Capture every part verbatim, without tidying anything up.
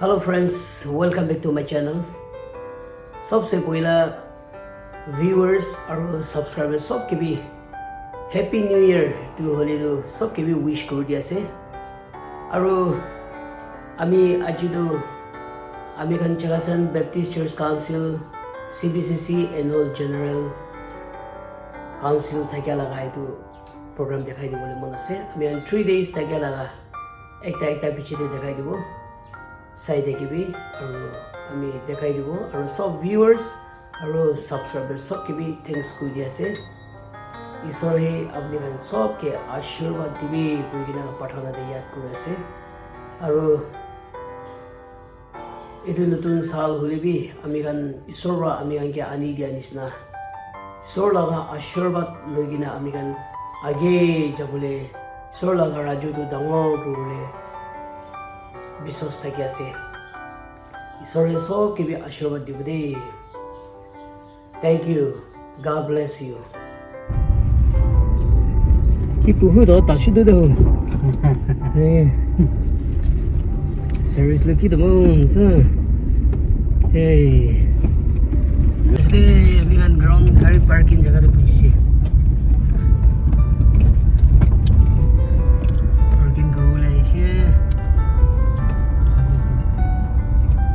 Hello friends, welcome back to my channel. Sobse poila viewers aru subscribers sob ke bi Happy New Year tu holi tu sob ke bi wish kuri di ase. Aru ami aji tu ami khan Chakhesang Baptist Church Council, C B C C Annual General Council thakia laga etu program dekhai dibole mon ase. Ami khan three days thakia laga ekta ekta piche te dekhai dibo. Sai de kibi aru ami dekhai dibo aru sob viewers aru subscribers sob ke bi thanks kuri di ase. Isor he apni khan sob ke ashirwad dibi koi kena prarthana de yad kuri ase. Aru etu nutun saal holi bi ami khan Isor para ami khan ke ani dia nisna Isor laga ashirwad loi kena ami khan age jabole Isor laga raju tu dangor kuribole biswas thaki ase. Isor he sob ke bi ashirwad dibo de. Thank you. God bless you. Ki puhu do ta shi do do. Eh. Service lo ki do mo sa. Sei. Este ami khan ground gari parking jaga te puji se. Parking kuri le ise.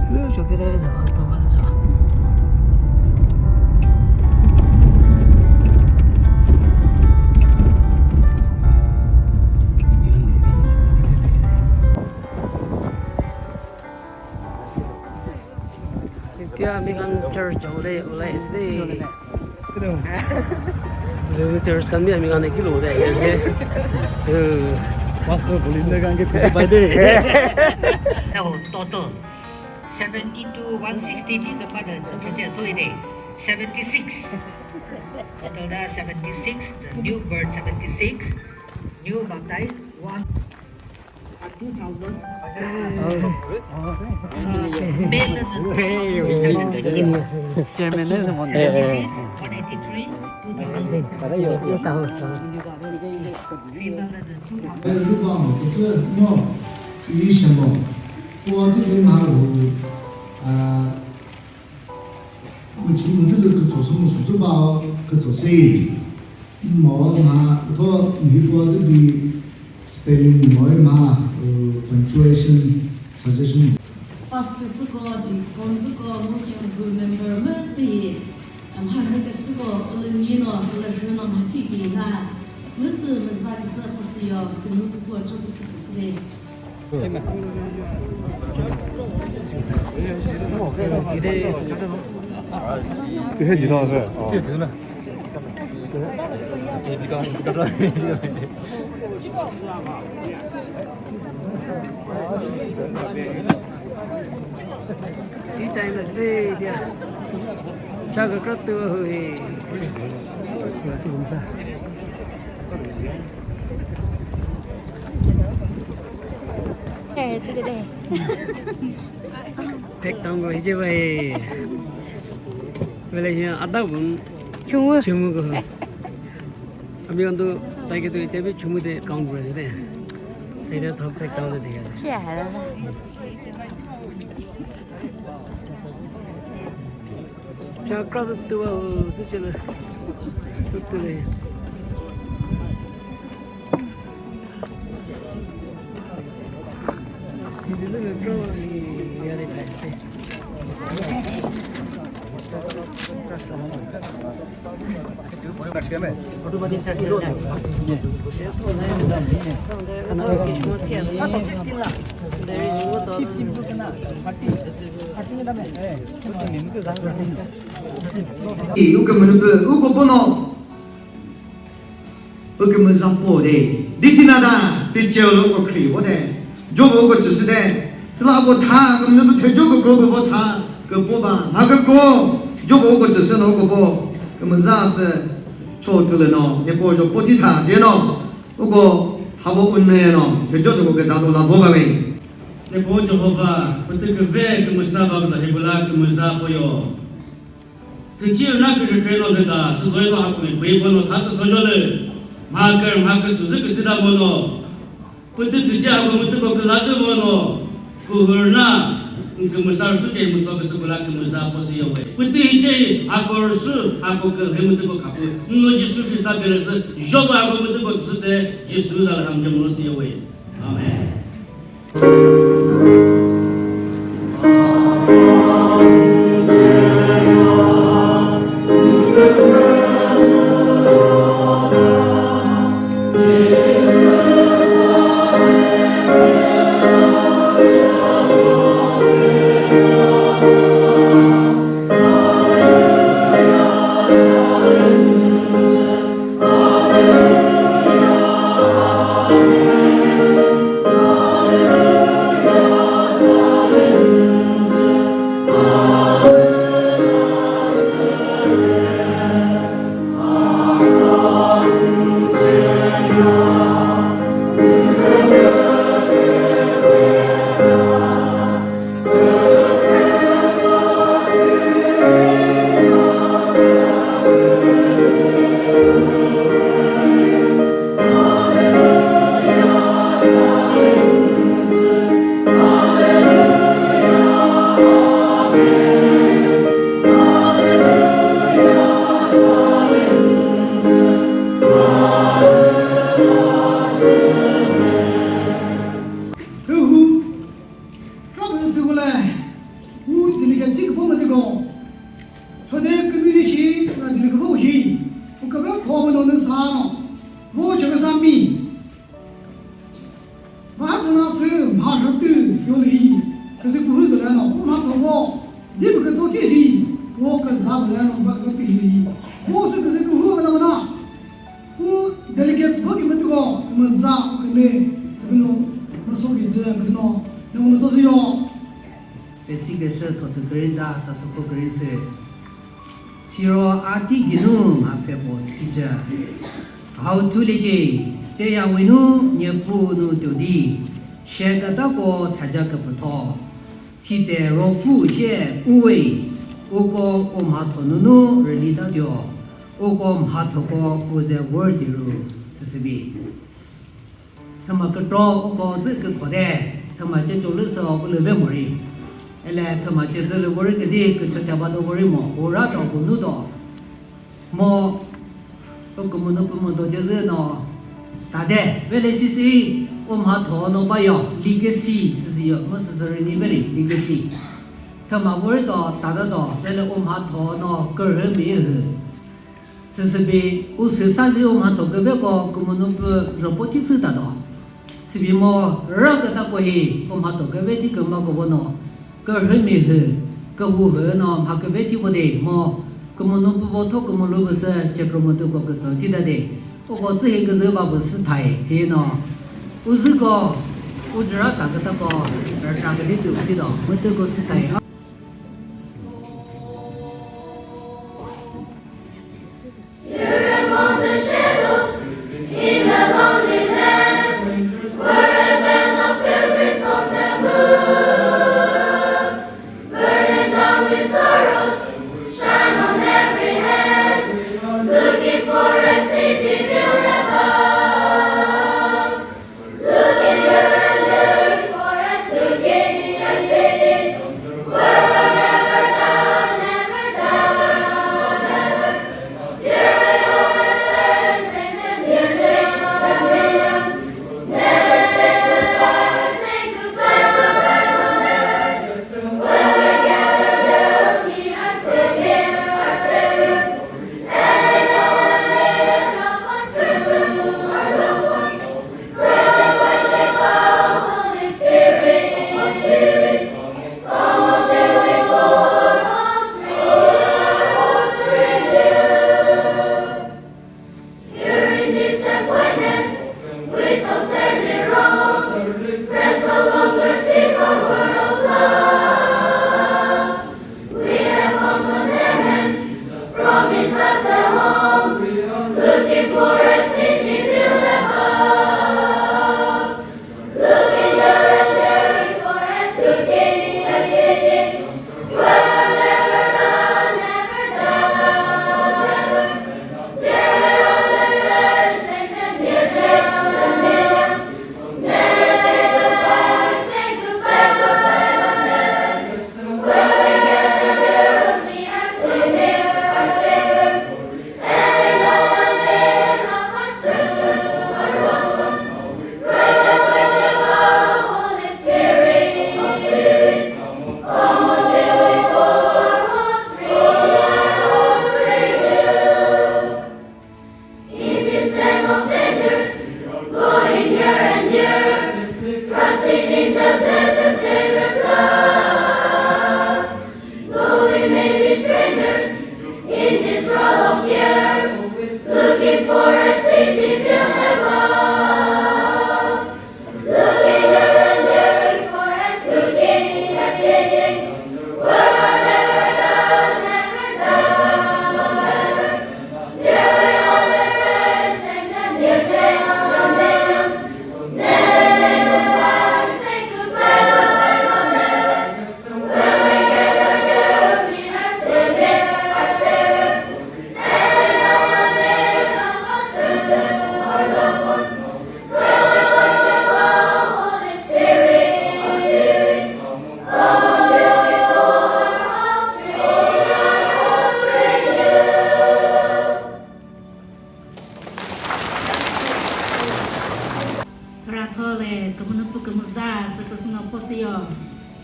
Lo shope ta sa auto ba sa. Etiya ami khan church jabo le ulai ase de. Kilometers khan bi ami khan kilo de. Pastor Bolinder khan ke khushi pai de. Now total seventy-two, one sixty ji the mother the project to ide seventy-six. Total da seventy-six, the new birth seventy-six, new baptized one. Two thousand. Chairman ne se mon. Seventy-six, one eighty-three, two thousand. Tada yo, yo ta ho. Female ne two thousand. Lu ba mo, ko che mo, yi she mo. Ko che bi ma hu. Ah, Machine zü lü kütso sü mu sü zü ba kütso se. Mo ma tho nihi po zü bi spelling mo ma, uh, punctuation suggestion. Pastor püko, deacon püko, mu kümüzü member mütü, mha rhü küsüko, ulü nino, ulü rhü no mha thi ki na, mütü müza kütsü püsü yo, kümüzü püko cho püsü tsü sü de. Tea time la stay dia. Cha ka kra tu hu he. Eh, sige de. Thek tang ko hije bai. Bele hi ada bun. Chumu. Chumu ko. Ami khan tu tai ke tu ite bi chumu de count kure ase de. Tai de thok thek tang de dikha ase. Kya hai da? Cha kra tu tu ba su chele. Su tu le. Uko bono. Pü kümüza po de, di thina da, picture lo ko khri vo de, jo vo ko chüsü de, süla ko tha, kümüzü pü thüjo ko kro ko vo tha, kü po ba, mha kü kro, jo vo ko chüsü no ko vo, kümüza sü, cho chülü no, ne po jo po thi tha, je no, uko, ha vo un ne no, thüjo sü ko küza do la vo ba we. Ne po Jehovah, pü tü küve kümüza ba la he bula kümüza po yo. Thüchi rüna kükre kre no lüta, süzoi no hakumi püi bono thatü sojo lü, mha kür mha kü süzü küsüta bono, pütü thüchi hakumi tüko külazü bono, kuhürna, Kümüsa rüsü ce mütso küsü bula kümüsa po sü yo we. Pütü hice ako rüsü, ako külhü mütüko khapü. Nno Jisu Khrista bere sü, joba ako mütüko tsüte, Jisu za lü hamce mülo sü yo we. Amen. Hühu, trapü süko le, u delegate shi küpho mütüko. Thode kümüni shi, ra delegate küpho shi, u küpho thopü no nü sa no, vo chokesa mi. Mha thüna sü mha rhütü yolü hi, küzü kuhu zü leno, u mha thobo, di pü kütso thi shi, wo küza zü leno, ba kütü hi. Wo sü küzü kuhu küna küna. U delegates vo kümütüko, kümüza, künü, zübino, müso küzü, küzüno, ne u mütso zü yo. Pesi küsü thotü kürinda sasoko kürinsü. Siro ati ginu mha fepo sijü. Hau thuliji, tse ya winu nyepu nu todi, she kata ko thaja küpütho. Sitse ro pu she uwe, uko u mha thonunu rili ta tio, uko mha thoko uze word ru sisibi. Thüma kükro uko zü kükho de, thüma ce cho lü sü o ulü ve mori. Ele thüma ce zü lü mori küdi kücho teba do mori mo, ura do kunu do. Mo, u kümünu pü mo do ce zü no, ta de, vele sisi, u mha tho no ba yo, legacy, sisi yo, mo sisi rini veri, legacy. Thüma mori do, ta da do, vele u mha tho no, kürhü mi hü. Süsübi u süsa zi u mhatho küve ko kümünu pü rhopo thi sü ta do. Sübi mo rü küta ko hi u mhatho küve thi kümba ko bono. Kürhü mi hü, kühu hü no mha küve thi ko de mo kümünu pü vo tho kümülu pü sü cekro mütü ko küzü thi ta de. U ko tsü hi küzü ba pü sü thai si no. U zü ko, u jüra ta küta ko, rü ta küdi tü thi do, mütü ko sü thai. Here among the shadows, in the lonely land, where a band of pilgrims on the move, burdened down with sorrows, shine on every hand, looking for a city built above. Looking here and there for a city, a city,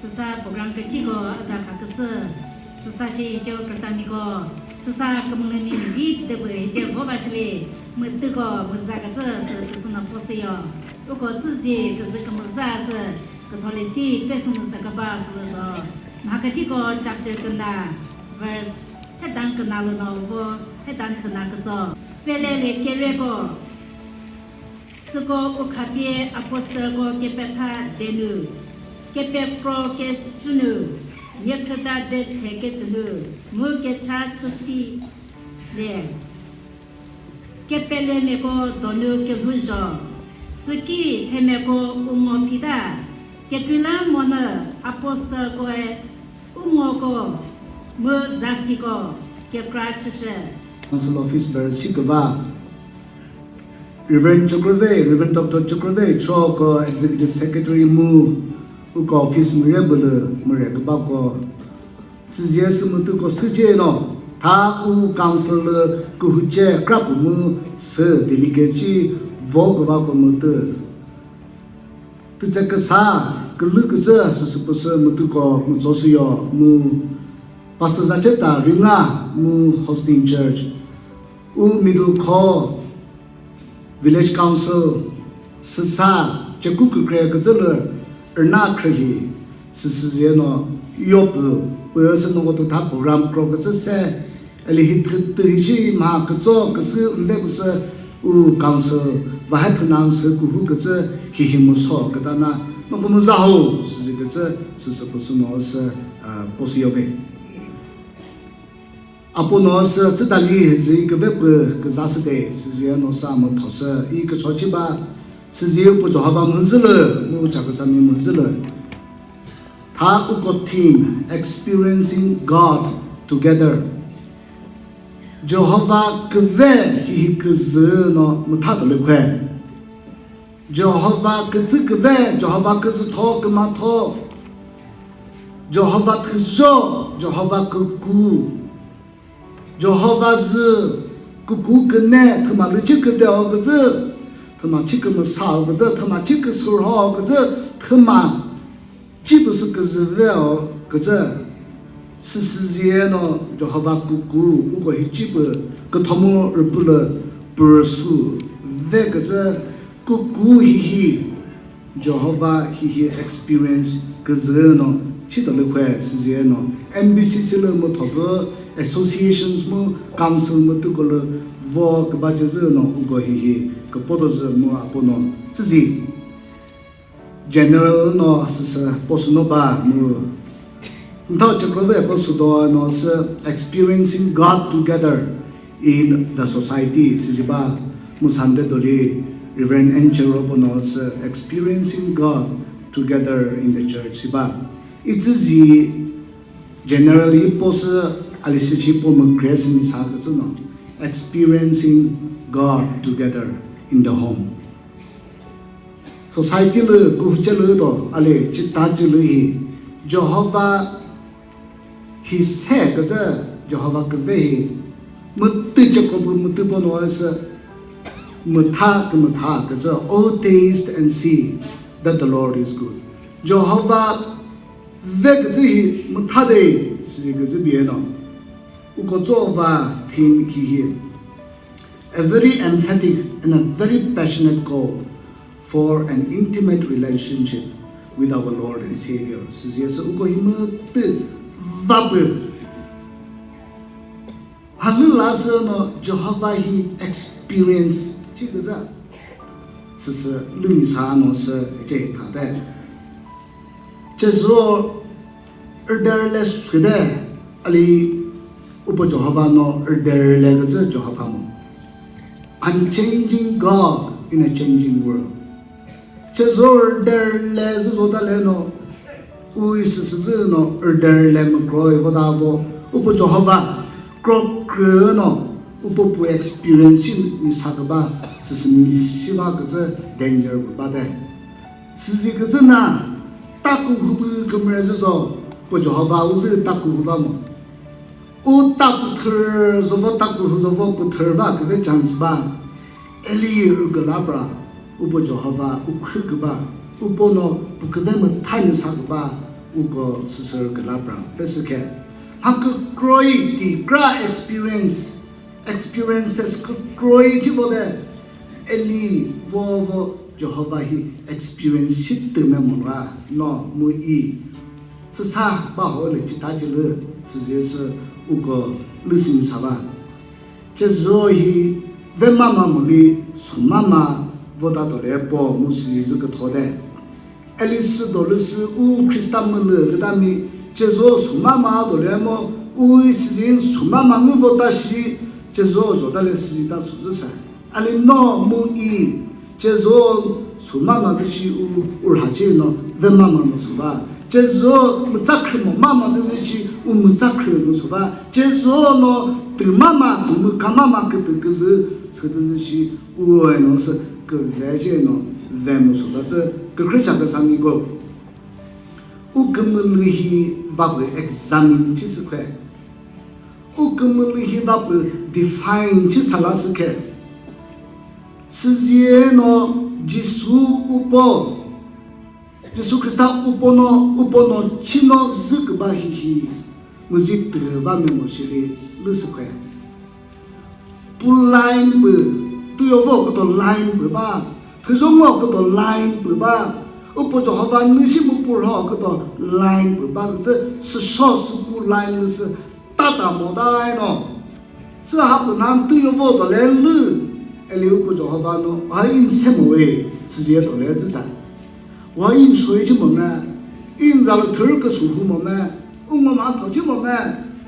Süsa program kütiko aza khaküsü. Süsa shi hiche kürtamiko. Süsa kümüngüni midi debü hiche voba shili. Mütüko müza kütsü sü küsünü posüyo. Uko tsüzi küzü kümüza sü kütholisi pesünü sakaba sülüso. Mhakütiko chapter küna verse hetan küna lüno vo hetan küna kütso. Pelele kereko. Süko ukhapie apostle ko kepetha denu, kepekro kechünu, nyekhüta betshe kechünu, mu kecha chüsi le. Kepele meko donu kelhuzho, süki themeko ungo phita, kepila monü apostle koe ungo ko, mu zasiko kekra chüshe. Council office bearer siküva. Reverend Chukruvei, Reverend Doctor Chukruvei, Choko Executive Secretary mu, uko office mure bülü mure kübako. Süzie sümütüko süce no, tha u council lü kühuce krapü mu sü delegate shi vo kübako mütü. Tütse küsa, külü küzü süsü püsü mütüko mütso süyo mu. Pastor Zacheta Ringa mu hosting church. U Middle Kho Village Council süsa ceku kükre küzülü rüna khrühi süsüzeno yopü püsü noko tütha program kro küzü se eli hi thütü hi shi mha kütso küsü mve küsü u council vahe thünan sü kuhu küzü hihi müso kütana noko müza ho süzi küzü süsü püsü no sü posü yobe. Apo no sü tsütali zü küve pü küza süde, süzi no sa mo thosü i kücho chiba, süzi pu Jehovah mhuzülü, mu chaküsami mhuzülü. Tha uko theme, Experiencing God Together. Jehovah küve hihi küzü no mütha tülü khwe. Jehovah küzü küve, Jehovah küzü tho küma tho. Jehovah thüzho, Jehovah küku. Jehovah zü küku küne thüma lü chiküde o küzü, thüma chikümüsa o küzü, thüma chiküsürho o küzü, thüma chipüsü küzü ve o küzü. Süsüzie no Jehovah küku uko hi chipü küthomu rüpülü pürsü ve küzü küku hihi. Jehovah hihi experience küzü no chitolü khwe süzüye no N B C C lü mu thopü associations mu council mu tükolü vo küba cezü no uko hihi küpoto zü mu apo no süzi general no süsü posü no ba mu Ntha chekro ve ko südo no sü Experiencing God Together in the Society süzi ba mu Sunday doli Reverend N. Chero po no sü Experiencing God Together in the Church süzi ba. Itsüzi generally po sü alisichi po mu grace ni sa kütsü no Experiencing God Together in the Home. Society lü kuhuce lü to ale chita cü lü hi Jehovah hi se küzü Jehovah küve hi mütü Jacob mütü pono sü mütha kümütha küzü, "Oh, taste and see that the Lord is good." Jehovah ve küzü hi mütha de sü küzü bieno. Uko tsova theme hihi. A very emphatic and a very passionate call for an intimate relationship with our Lord and Savior. Süziyesü uko hi mütü vapü. Halü la sü no Jehovah hi experience chi küza. Süsü lümi sa no sü che thate. Chezo Rüderle süde ali upo Jehovah no rüderle küzü Jehovah mo. Unchanging God in a changing world. Chezo rüderle züzo ta le no ui süsüzü no rüderle mükro ivo ta vo upo Jehovah kro krü no upo pu experience ni sa küba süsü ni shiva küzü danger küba de. Süzi küzü na taku hübü kümüre züzo, pu Jehovah u zü taku hüva mo. U taku thür zovo taku hü zovo pu thür va küve chance ba. Eli ü gala pra, u pu Jehovah u khü küba, u pono pu küve mütha ni sa küba. Uko süsü külapra pesükhe. Ha kükroi ti kra experience, experiences kükroi ji vode. Eli vo vo Jehovah hi experience shi tüme mora no mu i. Süsa ba ho le chita jilü süzesü uko lüsing sava. Chezo hi ve mama muli su mama vota tole po mu süzü küthode. Eli sü dolü sü u Khrista mülü kütami chezo su mama dolü mo u süzin su mama ngu vota shi chezo zota le süzin ta süzü sa. Eli no mu i chezo su mama zü shi u urha che no ve mama mu su va. Chezo mütsa khrü mo mama zü zü shi u mütsa khrü mu su va. Chezo no tü mama tü mü ka mama kütü küzü sütü zü shi u eno sü küve che no ve mu su va zü kükre cha ka sami go. U kümülü hi va pü examine chi sü khe. U kümülü hi va pü define chi sala sü khe. Süzie no Jisu upo. Jisu Khrista upo no, upo no chi no zü küba hihi. Müzi tü va me mo shili lü sü khe. Pu line pü, tüyo vo küto line pü ba, thüzho ngo küto line pü ba, upo Jehovah nü shi mu pu rho küto line pü ba, küzü sü sho sü pu line lü sü tata mo dai no. Sü ha pü nan tüyo vo to le lü, eli upo Jehovah no, ha in se mo we, süzie to le zü za. Wa in shoi ji mo me, in za lü thürü küsü hu mo me, u ngo ma tho ji mo me,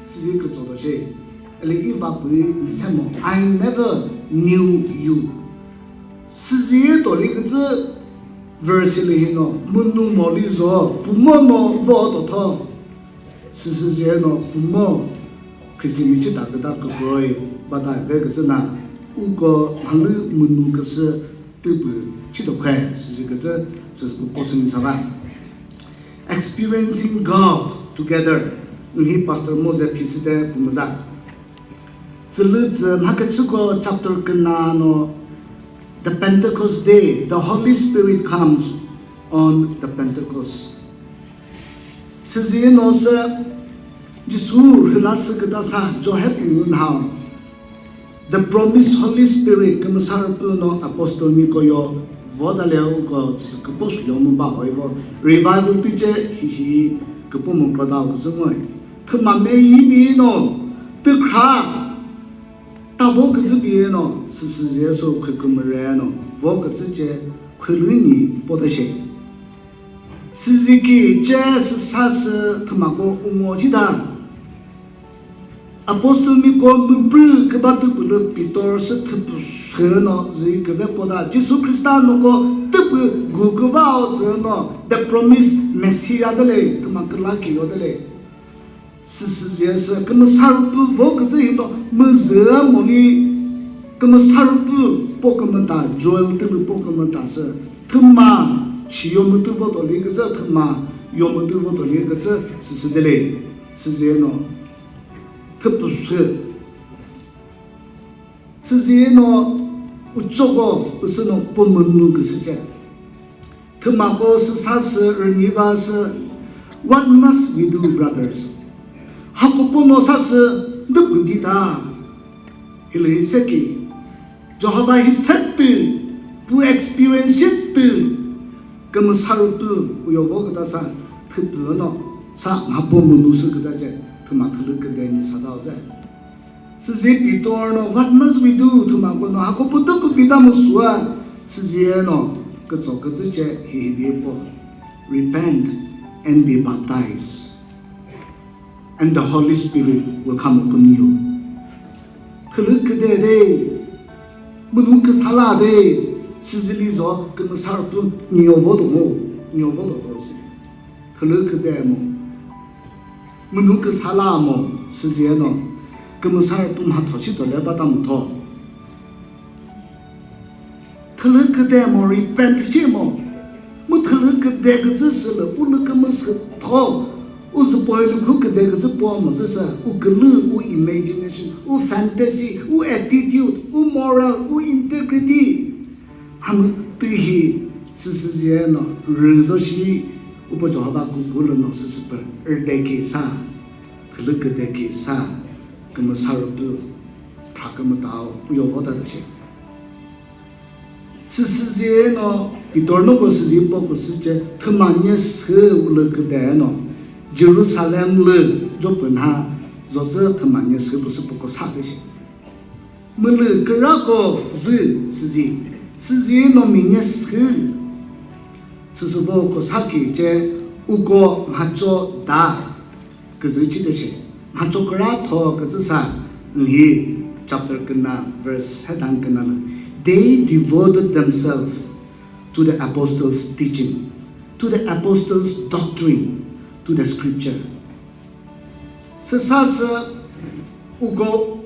süzi kütso do shi. Eli i va pü in se mo, I never knew you. Süzi to li küzü verse li hi no, münu mo li zo, pu mo no vo to tho. Süsüzie no, pu mo, Christian mi chi ta küta kükroi, ba ta ve küzü na, uko halü münu küsü, tüpü chito khwe süzi küzü süsü posüni sava. Experiencing God together. Nhi Pastor Mose Phiside pumüza. Tsülü tsü mhaketsüko chapter küna no, the Pentecost Day, the Holy Spirit comes on the Pentecost. Süzi no sü Jisu rhüla sü küta sa Johan ngu nhao. The promised Holy Spirit kümüsa rüpü no apostle miko yo voda leo ko tsü küpo sü yo mu ba hoi vo revival tüce hihi küpo mu kroda küzü ngoi. Thüma me yi bi no tükra ta vo küzü bi no süsü Jesu khükümüre no vo küzü ce khülü ni pota she. Süziki che süsa sü thümako umo chita. Apostle miko müprü kübatü pülü Peter sü thüpü sü no zü küve poda Jisu Khrista noko tüpü gu küva o zü no the promised Messiah dele thüma küla ki yo dele. Süsüziyesü kümüsa rüpü vo küzü hino müzü moni kümüsa rüpü po kümüta Joel tümü po kümüta sü thüma chi yomütü vo toli küzü thüma yomütü vo toli küzü süsüdele süziyeno thüpüsü. Süzino uchoko püsüno pümünu küsüce. Thümako süsa sü rünyiva sü, what must we do, brothers? Hakopono sa sü dü püdi ta. Hilü hi seki. Jehovah hi setü, pu experience shitü. Kümüsa rütü uyovo küta sa thüpüno sa mhapo münu sü küta ce thüma thülü küdeni sa dao ze. Süzi Peter no, what must we do? Thüma kono, hako pütü pü pita mu sua, süzi eno, kütso küzü ce hi hi bi po. Repent and be baptized. And the Holy Spirit will come upon you. Thülü küde de, münu küsala de, süzi lizo, kümüsa rütü nyovo do mo, nyovo do mo süzi. Thülü küde mo. Münu küsala mo süziyeno kümüsa rütü mhatho chito le bata mütho. Thülü küde mo repent chi mo. Mu thülü küde küzü sülü u lü kümüsü tho. U zü poi lü khu küde küzü po mo zü sü u külü u imagination, u fantasy, u attitude, u moral, u integrity. Hamütü hi süsüziyeno rüzo shi Upo Jehova kuku lü no süsü pü rdeki sa, külü küdeki sa, kümüsa rüpü, phra kümütao, uyo vota dü shi. Süsüzi no, Pitor no ko süzi po ko süce, thüma nye sü ulü küde no, Jerusalem lü, jopü nha, zozü thüma nye sü pü sü pü ko sa dü shi. Mülü kürako zü süzi, süzi no mi nye sü. Süsü vo ko saki ce uko mhacho da küzü chite she. Mhacho küra tho küzü sa nhi chapter küna verse hedan küna lü. They devoted themselves to the apostles' teaching, to the apostles' doctrine, to the scripture. Süsa sü uko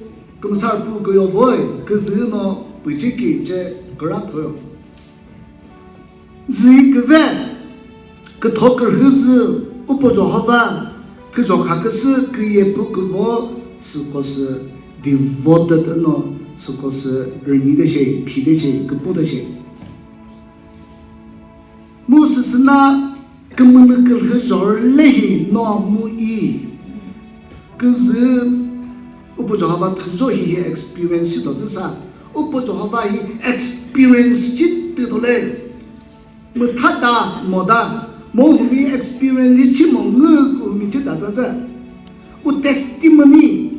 kümüsa rüpü uko yo voi küzü no püchiki ce küra thoyo. Zü küve kütho kürhü zü upo Jehova küjo kha küsü küye pü küvo süko sü devoted no süko sü rünyi de she, phi de she, küpo de she. Mu süsü na kümülü külhü zhorüle hi no mu i. Küzü upo Jehova thüjo hi hi experience shi do sa. Upo Jehova hi experience shi tü tole. Mütha da mo da. Mo humi experience shi mo ngü ku humi shi da da za. U testimony.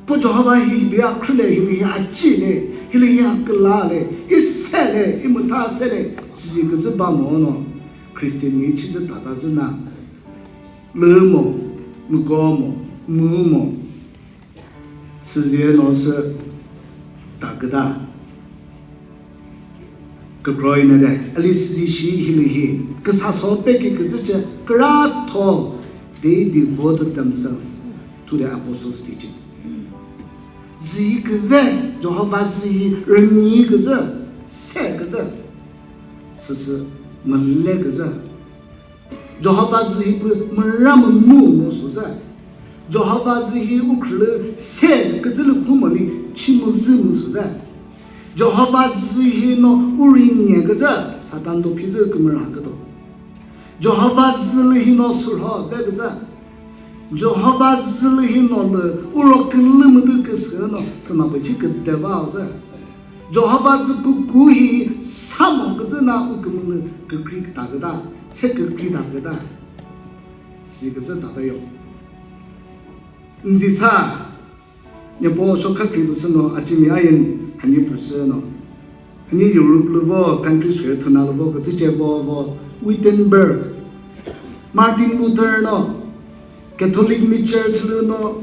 Pu Jehova hi bi a khrüle, hi hi a chile, hi hi a külale, i sele, i mütha sele, sizi küzü ba mo no, Christian ni chizü tata zü na, lü mo, müko mo, mu mo, sizi no sü ta küda. Kükro ine de, ali sizi shi hilü hi, küsa so peki küzüce, küra tho, they devoted themselves to the apostles' teaching. Zü küve, Jehova zü hi rünyi küzü, se küzü, süsü müle küzü. Jehova zü hi pü müra münu mu süzü. Jehova zü hi ukhrülü se küzülü khu mali chi mu zü mu süzü. Jehova zü hi no uri nye küzü Satan do phizü kümüra küdo. Jehova zü lü hi no surho ve küzü. Jehova zü lü hi no lü uro külü müdü küsü no thüma pü chi küdeva zü. Jehova zü kuku hi samo küzü na u kümülü kükri ta küta, se kükri ta küta. Si küzü ta ta yo. Nzi sa, nyepo shortcut kri püsü no, achimi ayin hani püsü no. Hani Europe lü vo, countries kre thüna lü vo, küzü ce vo vo, Wittenberg, Martin Luther no, Catholic mi church lü no,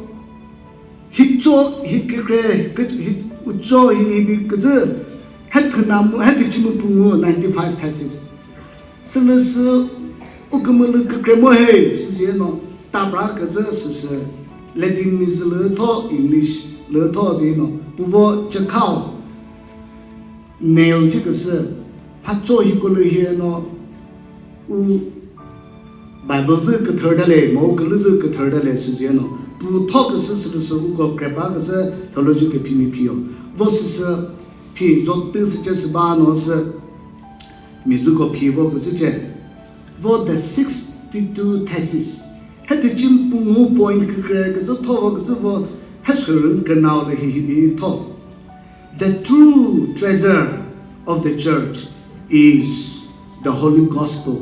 Hicho hi kükre, kü-, hi, ucho hi, hi bi küzü, he thüna mu, he thüchi mu pungu ninety-five thesis. Sülüsü ukümülü kükre mo he, süziyeno, tabra küzü süsü, Latin mi zülü tho, English lü tho ziyeno, puvo chekao. Nail shi küsü, mhacho hi külü hi no, u Bible zü küthür de le, mo külü zü küthür de le süziyeno, pu tho küsü sülüsü uko krepa küsü theology küphimi phiyo. Vo süsü phi, jotü süce süba no sü, mi zü ko phi vo küsü ce. Vo the sixty-two thesis. He thüchim pungu point kükre küzü tho vo küzü vo he sürün künao de hi hi bi tho. The true treasure of the church is the Holy Gospel.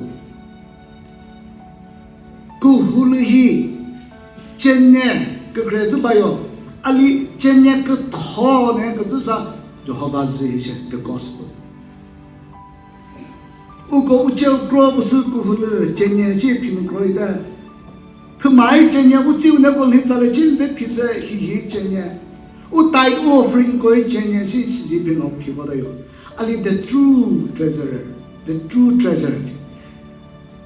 Kuhulü hi chenye kükre zü bayo, ali chenye kütho ne küzü sa Jehovah zü hi she the gospel. Uko uche ukro püsü kuhulü chenye chi phimükro ite. Thümai chenye uthi une ko lhitsa le chin ve phise hihi chenye. U tithe offering koi chenye si sidi phino phibo da yo. Ali the true treasurer, the true treasure.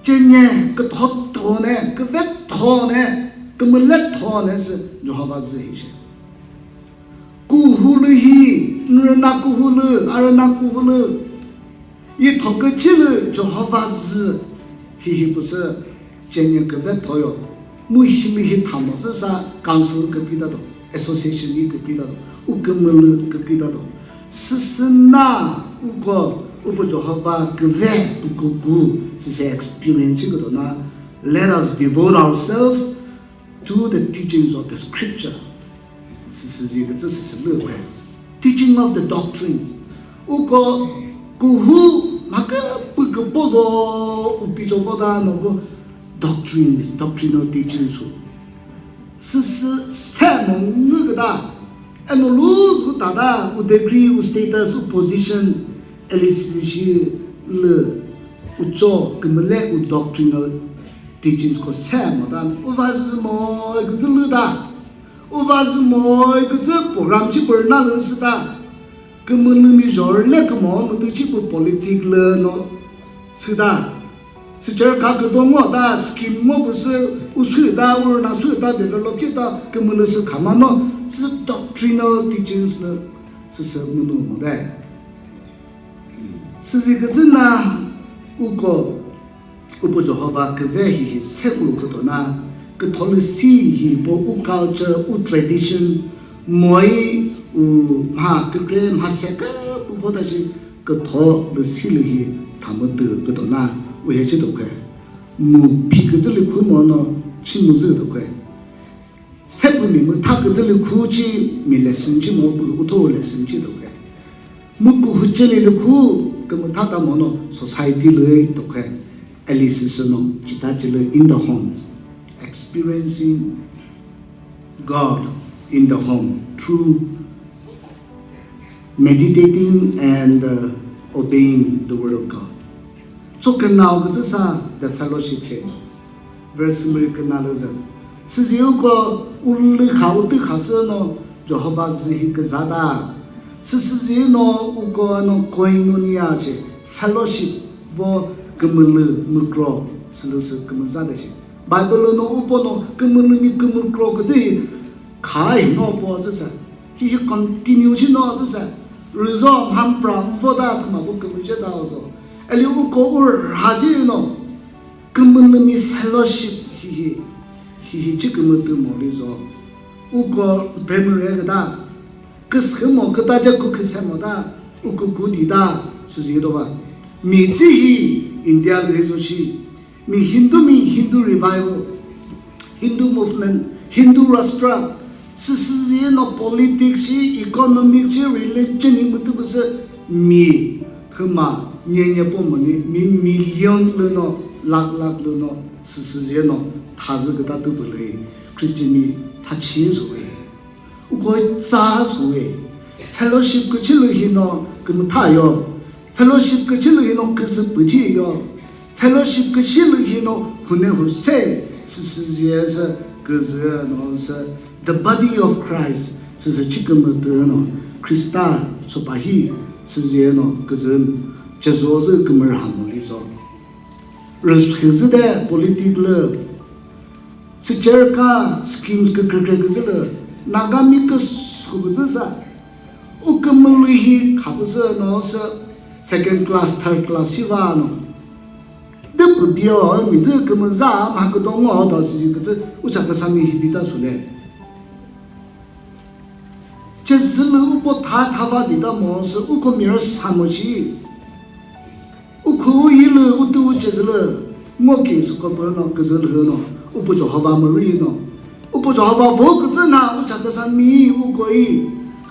Chenye kütho tone, küve tone, kümüle tone sü Jehovah zü hi she. Kuhulü hi, nrüna kuhulü, arüna kuhulü. Yi thoküchilü Jehovah zü hihi püsü chenye küve thoyo. Mu himi hi thamo zü sa council küpri tato, association yi küpri tato, u kümülü küpri tato. Süsüna uko Upo Jehovah küve pukuku sisi experience küdo na, let us devote ourselves to the teachings of the scripture. Sisi zi kütsü sisi lü we. Teaching of the doctrines. Uko kuhu maka pukupozo upicho voda no vo doctrines, doctrinal teachings. Süsü se mo ngü küta, eno lu zu tata, u degree, u status, u position, eli süshi lü, u cho, kümüle u doctrinal teachings ko se mo ta, u va zü mo, küzü lü ta, u va zü mo, küzü program chi pürna lü sü ta, kümülü mi zhor le kümo, mütü chi pü politic lü no, sü ta. Sücer kha küdo ngo ta scheme ngo pü sü usü ta, urna sü ta develop chi ta kümülü sü khama no sü doctrinal teachings lü sü sü münu mo de. Süzi küzü na uko upo Jehovah küve hihi sekulu küdo na kütho lü si hi po u culture, u tradition moi u mha kükre mha se kü pu kho ta shi kütho lü si lü hi thamütü küdo na uhe chi dokhe. Mu phi küzü lü khu mo no chi mu zü dokhe. Sepü mi mu tha küzü lü khu chi mi lesson chi mo pü utho lesson chi dokhe. Mu kuhu cheli lü khu kümütha ta mo no society lü dokhe. Eli süsü no chita chi lü in the home. Experiencing God in the home through meditating and uh, obeying the word of God. Cho künao küzü sa the fellowship che. Verse mü künalü zü. Süzi uko ulü kha utü kha sü no Jehovah zü hi küza ta. Sü süzi no uko no koinonia che fellowship vo kümülü mükro sülü sü kümüza de che. Bible no upo no kümülü mi kümükro küzü hi kha hi no po zü sa. Hi hi continue shi no zü sa. Result hampra mvo da thüma vo kümüzhe da zo. Eli uko u rha ji no. Kümülümi fellowship hihi, hihi chi kümütü moli zo. Uko primary küta, küsü mo küta je ku küse mo ta, uko ku di ta, süzi do va. Mi chi hi India lü zo shi. Mi Hindu, mi Hindu revival, Hindu movement, Hindu Rashtra, süsüziyeno politics shi, economic shi, religion hi mütü püsü mi thüma nyenye po moni, mi million lüno, lakh lakh lüno, süsüziyeno thazü küta tüpülü Christian mi thachi züwe. Ukoi tsa züwe. Fellowship küchi lü hino kümütha yo. Fellowship küchi lü hino küzü püthi yo. Fellowship küchi lü hino hune huse süsüziyesü küzü no sü the body of Christ süsü chikümütü no Krista sopahi süziyeno küzü chezozü kümürha molizo. Rüsüzü de politic lü Sücerka schemes kükrekre küzü lü Nagami küsü küzü sa u kümülü hi khapüzü no sü second class, third class shi va no. De pü bio mi zü kümüza ma küdongo da sü küzü ucha küsami hi bita sule. Chezülü upo tha thava dita mo sü uko mirror samochi. Ukhu yilü utu chezülü ngo ki sü ko pü no küzülü no upo Jehovah mori no. Upo Jehovah vo küzü na ucha küsami ukoi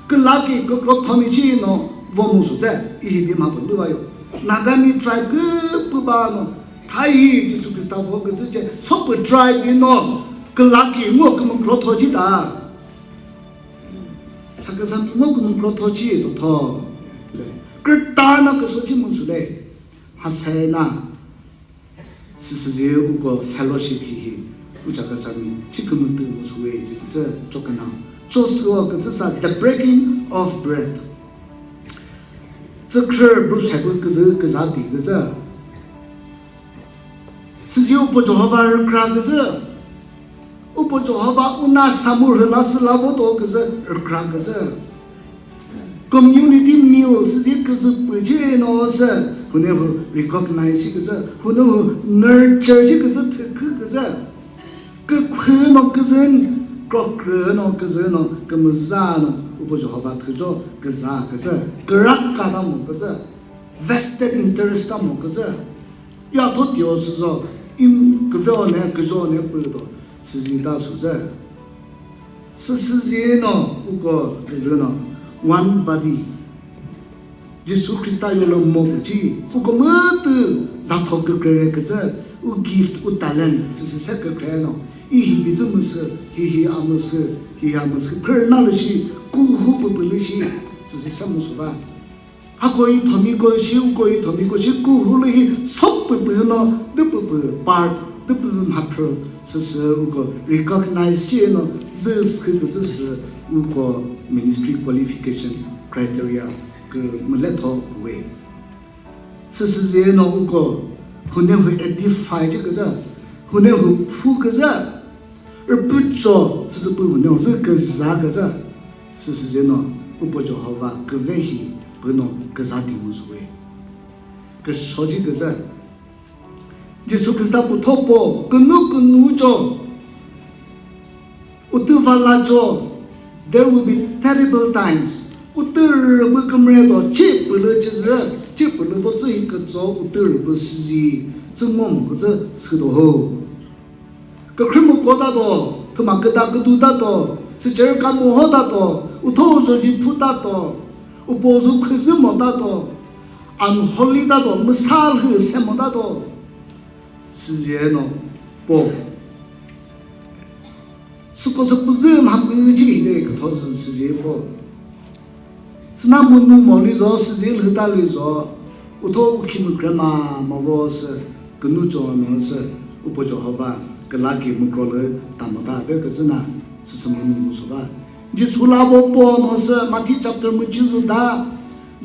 küla ki kükro thomi chi no vo mu sü ze ihi bi ma pü lü va yo. Nagami tribe kü pü ba no. Tha hi Jisu Krista vo küzü che so pü tribe no küla ki ngo kümükro tho chi ta. Thaküsami ngo kümükro tho chi to tho. Kürta na küso chi müsü le. Hasena. Süsüzi uko fellowship hihi. Ucha küsami chi kümütü müsü we zi küzü chokana. Chosüo küzü sa the breaking of bread. Tsükhrü bu sabu küzü küzati küzü. Süzi upo Jehovah rükra küzü. Upo Jehovah una samur hüla süla voto küzü rükra küzü. Community meal süzi küzü püce no sü hune hu recognize shi küzü, hune hu nurture shi küzü thükü küzü. Kükhü no küzü, krokrü no küzü no kümüza no upo Jehovah thüjo küza küzü. Kürak kata mo küzü. Vested interest ta mo küzü. Ya tho tio süzo, im küveo ne, küjo ne pü do, süzi ta süzü. Sü süzi no, uko küzü no, one body. Jisu Krista yolo mo küchi, uko mütü zatho kükrere küzü, u gift, u talent, süsü se kükre no. I hi bizü müsü, hi hi a müsü, hi hi a müsü, kürna lü shi, kuhu püpü lü shi, süsü se müsü va. Hako i thomiko shi, uko i thomiko shi, kuhu lü hi sop püpü no, dü püpü part, dü püpü mhaphro, süsü uko recognize shi no, zü sü küzü sü uko ministry qualification criteria kü mületho we. Süsü zeno uko hune hu edify shi küzü, hune hu phu küzü, rüpücho süsü pü hune hu zü küza küzü. Süsü zeno upo Jehovah küve hi püno küza ti mu zue. Küsho shi küzü. Jisu Krista pu thopo künu künu cho. Utü vala cho, there will be terrible times. Utü rübü kümre do, chi pülü chizü, chi pülü vo zü hi kütso, utü rübü süzi, zü mo mo küzü südo ho. Kükre mo ko da do, thüma küta kütu da do, sücheri ka mo ho da do, utho uzo ji phu da do, upo zu khüzü mo da do, unholy da do, müsa lhü se mo da do. Süzi no po. Süko sü püzü mha püzü hi de kütho sü süzi po. Süna münu mo lizo süzi lhüta lizo. Utho ukhi mükre ma mo vo sü künu cho no sü upo Jehovah küla ki mükro lü ta mo ta be küzü na süsü münu mu sü va. Jisu la vo po no sü Matthew chapter müchi zu da.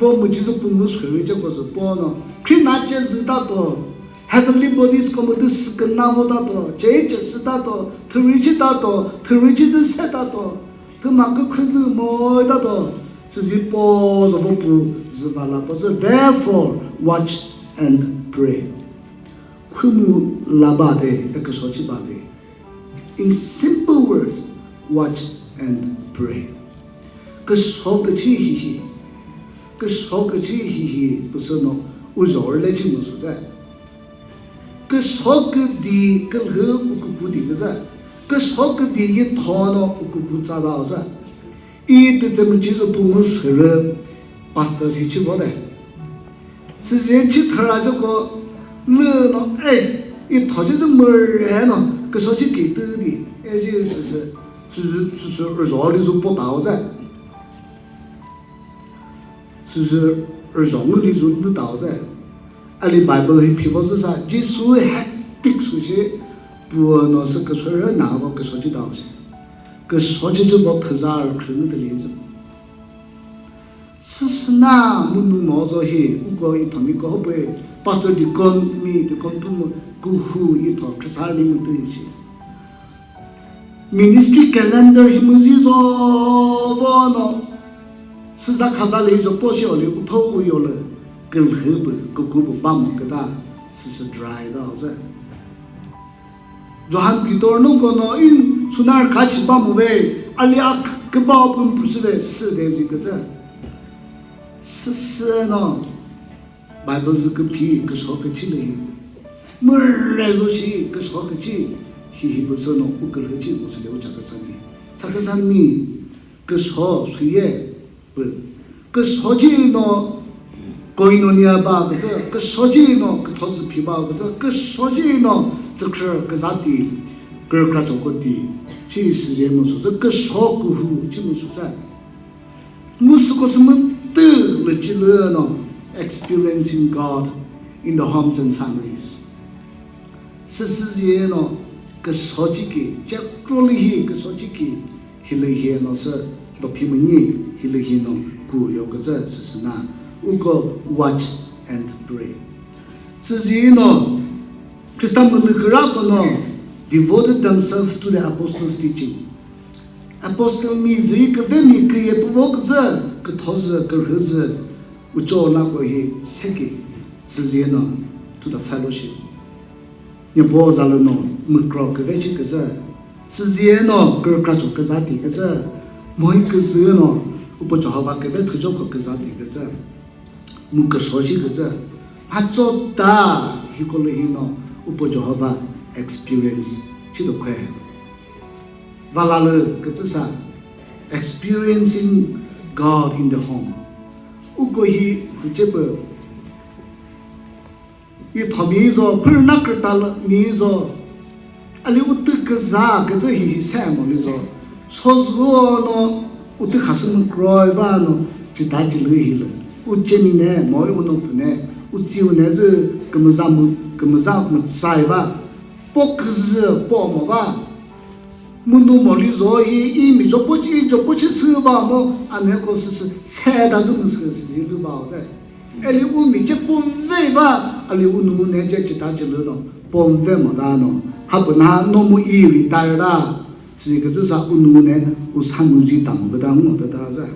Vo müchi zu pü mu sü ri che ko zu po no. Khrina che zü ta to. Heavenly bodies ko mütü süküna vo ta to, che che sü ta to, thüri chi ta to, thüri chi zü se ta to, thüma kükhu zü mo ta to, süzi po zo vo pu zü va la po zü. Therefore, watch and pray. Khümu la ba de, e küso chi ba de. In simple words, watch and pray. Küsho küchi hihi. Küsho küchi hihi püsü no uzho rüle chi müsü zü. Küsho küdi külhü ukuku di küzü. Küsho küdi yi thono ukuku tsa dao zü. I tütse müchi zü pungu sürü pastor si chi vo de. Süzi chi thüra joko lü no, eh, i thoji zü mürre no, küso chi ki tü di, eh, ji süsü, süsü, süsü rüzho li zu po tao zü. Süsü rüzho ngü li zu lü tao zü. Ali Bible hi phi vo zü sa, Jisu hectic süshi, puo no sü küso rü na vo küso chi tao shi. Küso chi zü vo thüza rü khü ngü de li zü. Süsüna münu mo zo hi, uko i thomi ko hopü, pastor deacon mi, deacon pü mu, kuhu i tho, khasar ni mütü shi. Ministry calendar hi müzi zo vo no, süza khaza le zo po shi oli, utho u yo le, külhü pü, kuku pü ba mo küta, süsü dry da zü. Johan Pitor no kono in sunar kha chi ba mu ve, ali ak küba pun püsü ve sü de zi küzü. Sü sü no Bible zü küphi küsho küchi le hi. Mürre zo shi küsho küchi hi hi püsü no u külhü chi püsü le u chaküsan mi. Chaküsan mi küsho süye pü. Küsho chi no koinonia ba küzü, küsho chi no kütho zü phi ba küzü, küsho chi no zükrü küzati, kürkra choko ti, chi süje müsü zü, küsho kuhu chi müsü zü. Müsü ko sü mütü lü chi lü no, experiencing God in the homes and families. Sü süzi no küsho chiki, chekro lü hi küsho chiki, hilü hi no sü dophi münyi, hilü hi no ku yo küzü süsü na, uko watch and pray. Süzi no Khrista mülü küra kono devoted themselves to the apostles' teaching. Apostle mi zü küve mi küye püvo küzü, kütho zü, kürhü zü, ucho la ko hi seki, süzi no to the fellowship. Nyepo zalü no mükro küve chi küzü, süzi no kürkra cho küza ti küzü, mohi küzü no upo Jehovah küve thüjo ko küza ti küzü. Mu küsho shi küzü. Mhatso ta hiko lü hino upo Jehovah experience shi do khwe. Vala lü küzü sa experiencing God in the home. Uko hi hüce pü yi thomi zo, phürü na kürta lü mi zo. Ali utü küza küzü hihi se mo li zo. Sozüo no utü khasü mü kroi va no cita cilü hilü. U cemi ne, mo u no pü ne, u tsiu ne zü kümüza mü, kümüza mü tsai va. Po küzü po mo va. Münu mo li zo hi, i mi jopo chi, i jopo chi sü va mo, a ne ko sü sü, se da zü mü sü sü zü va o zai. Eli u mi ce pon ve va, ali u nu ne ce cita cilü no, pon ve mo da no. Ha pü na no mu i retire da, si küzü sa u nu ne, u sa mu zi ta mo küda mo küda za.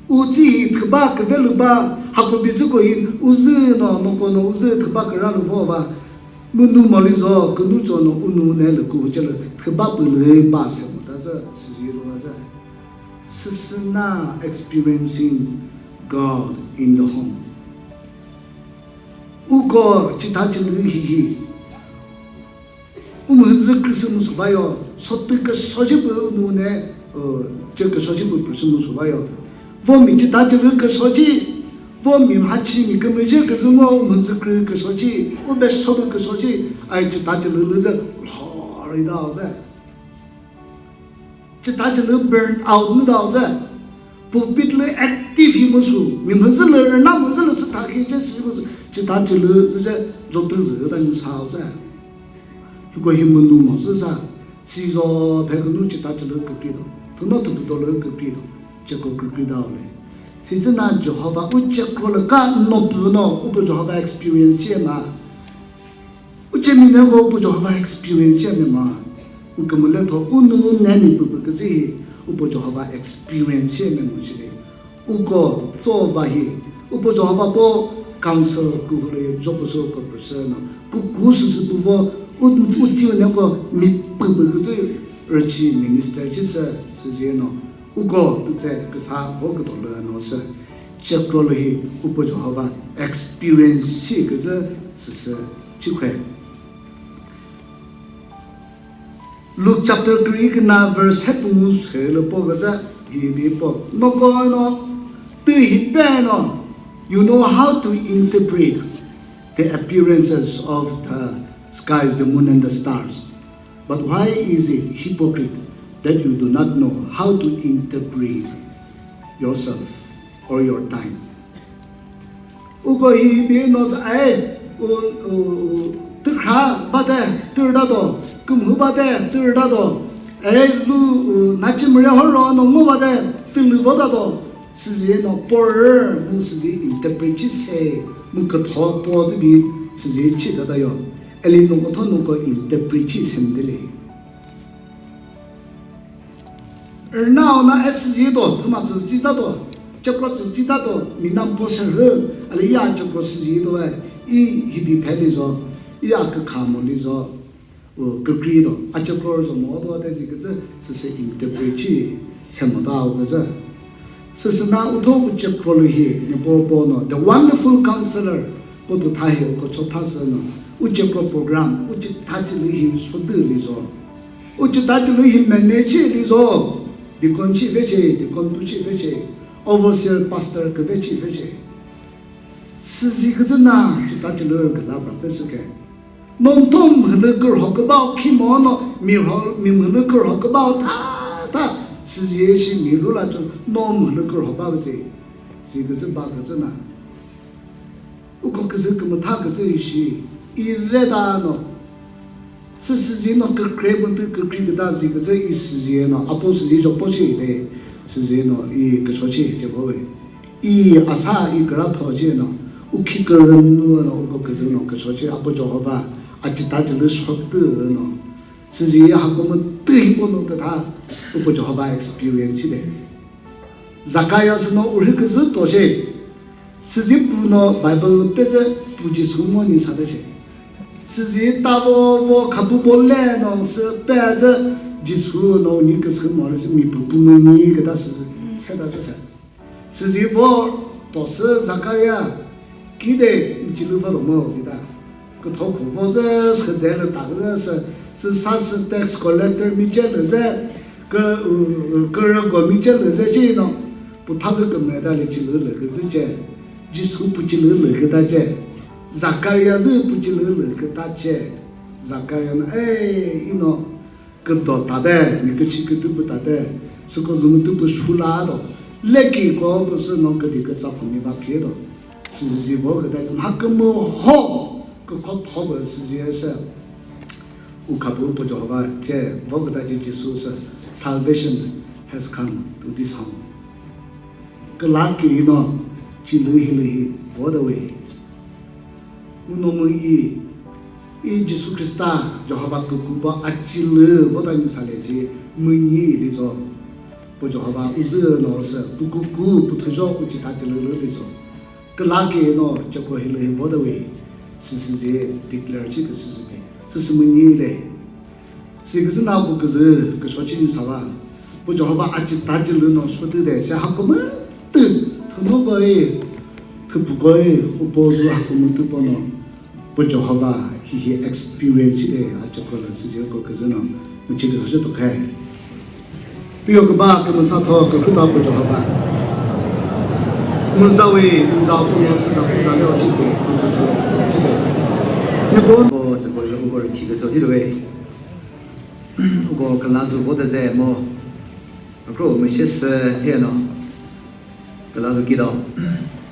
U zi hi thüba küve lü ba, ha ko bi zü ko hi, u zü no, no ko no, u zü thüba küra lü vo va. Mu nu mo li zo, künu cho no, u nu ne lü ku ce lü, thüba pü lü ba se mo da za, si zi lü va za. Süsüna experiencing God in the home. Uko cita cilü hihi. Umhüzü Christmas bayo, sotü küshoji pü umune, ce küshoji pü Christmas bayo. Vo mi cita cilü küshoji, vo mi mhachi mi kümüji küzümo umhüzü kü küshoji, ube shobu küshoji, ai cita cilü lüzü, lhori da ze. Cita cilü burn out nü dao ze. Pulpit lü active hi müsü. Mi müzü lü rüna müzü lü sü thaki ce sü müsü. Cita cilü zü ce zotü zü ta nü sao ze. Hiko hi münu mo zü sa. Si zo phe künu cita cilü kükri do. Thüno thüpü do lü kükri do. Ceko kükri dao le. Si zü na Jehovah u ceko lü ka no pü no. U pü Jehovah experience ye ma. Uche mi ne ko upo Jehovah experience ya ne ma. U kümüle tho u nu ne mi pü pü küzü hi upo Jehovah experience ya ne mu chile. Uko tso va hi upo Jehovah po council ku hule job so ko person no. Ku ku su su pu vo u u ti ne ko mi pü pü küzü rüchi minister chi se süzino. Uko tütse küsa vo küdo lü no se. Chekro lü hi upo Jehovah experience chi küzü süsü. Chikwe. Luke chapter kri küna verse hepüngu sülü po küzü hi bi po. Noko no tü hi pe no, you know how to interpret the appearances of the skies, the moon and the stars. But why is it hypocrite that you do not know how to interpret yourself or your time? Uko hi bi no sa ai u u tükra bate tür da do, kümhü bate tür da do, ai lu u nachi mre horo no ngo bate tülü vo da do, süzi no por mu süzi interpret chi se mu kütho po zi bi süzi chi da da yo. Eli no ko tho no ko interpret chi se ndele. Rüna ona esüzhi do, thüma tsüzhi ta do, chekro tsüzhi ta do, mi nam po sürhü, ali ya chekro süzhi do e, i hibi phe li zo, i a kükha mo li zo, u kükri do, a chekro zo mo do, te zi küzü, süsü interpret chi, se mo da u küzü. Süsü na utho u chekro lü hi, ni po po no, the wonderful counselor, po tu tha hi, u ko cho tha sü no, u chekro program, u chi tha chi lü hi, so dü li zo. U cita cilü hi manage li zo, deacon chi veche, deacon tu chi veche, overseer pastor kü vechi veche. Süzi küzü na cita cilü küla pra pe süke. Nom thom hülü kürho kübao khi mo no mi ho mi hülü kürho kübao tha tha süzi shi mi lu la chu nom hülü kürho ba küzü. Zi küzü ba küzü na. Uko küzü kümütha küzü ishi, i ve ta no. Sü süzi no kükre mütü kükri küta zi küzü i süzi no, apo süzi jo po shi de, süzi no, i kücho chi je po ve. I asa i kra tho je no, u khi kürün nu no, uko küzü no kücho chi, apo Jehovah, a cita cilü shotü no. Süzi ha ko mütü hi po no ta tha, upo Jehovah experience de. Zacharias no urhi küzü to she. Süzi pu no Bible pezü pu Jisu ngo ni sa de she. Süzi ta vo vo khapu bo le no sü pezü Jisu no ni küsü mo le sü mi pu pu mu ni küta sü se ta sü se. Süzi vo to sü Zacharias Kide nchilü ba lo mo zita. Kütho kho vo zü sü de lü ta zü sü, sü sa sü tax collector mi che lü zü, kü, ü, ü, kürüko mi che lü zü che no, pu tha zü kümre ta lü chilü lü kü zü che. Jisu pu chilü lü kü ta che. Zakaria zü pu chilü lü kü ta che. Zakaria no, eh, ino, küdo tate, mi küchi kütü pü tate, süko zümütü pü shula do, leki ko pü sü no küdi kütsa khomi va phi do, süzi vo küta, mha kümüho, kükho tho pü süzi ese, u kha pü pü Jehovah che, vo küta che Jisu sü, salvation has come to this home. Küla ki ino, chilü hilü hi, vo the way. Uno mu i, i Jisu Khrista, Jehovah küku ba achilü, vota ni sale si, münyi lizo. Pu Jehovah uzü no se, pu küku, pu thujo, u chita chilü lü lizo. Küla ki no, cheko hilü hi vota we, sisi zi declare chi ke sisi be, sisi münyi le. Siküzü na ko küzü, küsho chini sava. Pu Jehovah achi taji lü no shotü de, se hakumü tü, thünu koi, thüpu koi, upo zu hakumü tü pono. Pu Jehovah, hi hi experience de, achi ko la si ko küzü no, müchi küzü shi to kai. Piyo küba, kümüsa tho, küküta pu Jehovah. Müza we, müza pu no, siza pu za le o chi de, tu za tu o chi de. Ni ko. Bo, se bo, lo ko, ti küzü ti de we. Uko küla zu vo de ze mo. Akro message, eh, thieno. Küla zu kido.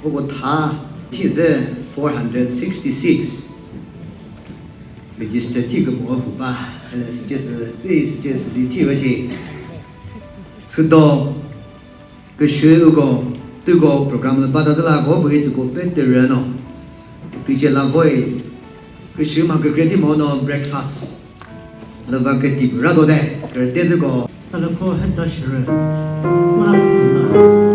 Uko tha thi ze four hundred sixty-six. Register thi kümo hu ba. Hele sü che sü, tsi sü che sü zi thi ba shi. Südo. Küshü uko, tüko program lü bata züla ko bu hitsi ko pe türe no. Tüche la voi, küshü ma kükre thi mo no breakfast. Lü va kre ti ra do de, kre te zü ko. Tsala ko heta shire. Ma sü na.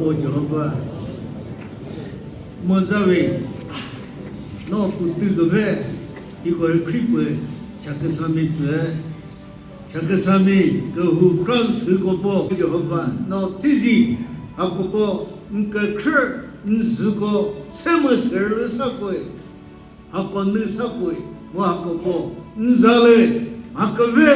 O Jehovah, mo za ve, no pu tü küve, hiko hi khri pü, Chakhesami tsüe, Chakhesami kühu kran sü ko po, Jehovah, no tsizi, hako po, n kükhrü, n zü ko, se mü sürü lü sa koe. Hako nü sa koe, mo hako po, n za lü, mha küve,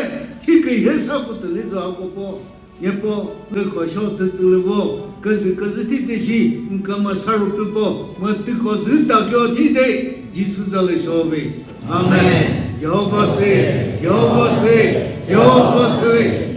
thi kühe sa ko tü lü zo hako po, nyepo, nge ko sho tü tsü lü vo, küzü küzü thi te shi, n kama sa ru pü po, mo tü ko zü ta kyo thi de, Jisu za lü sho ve. Amen. Jehovah se, Jehovah se, Jehovah se.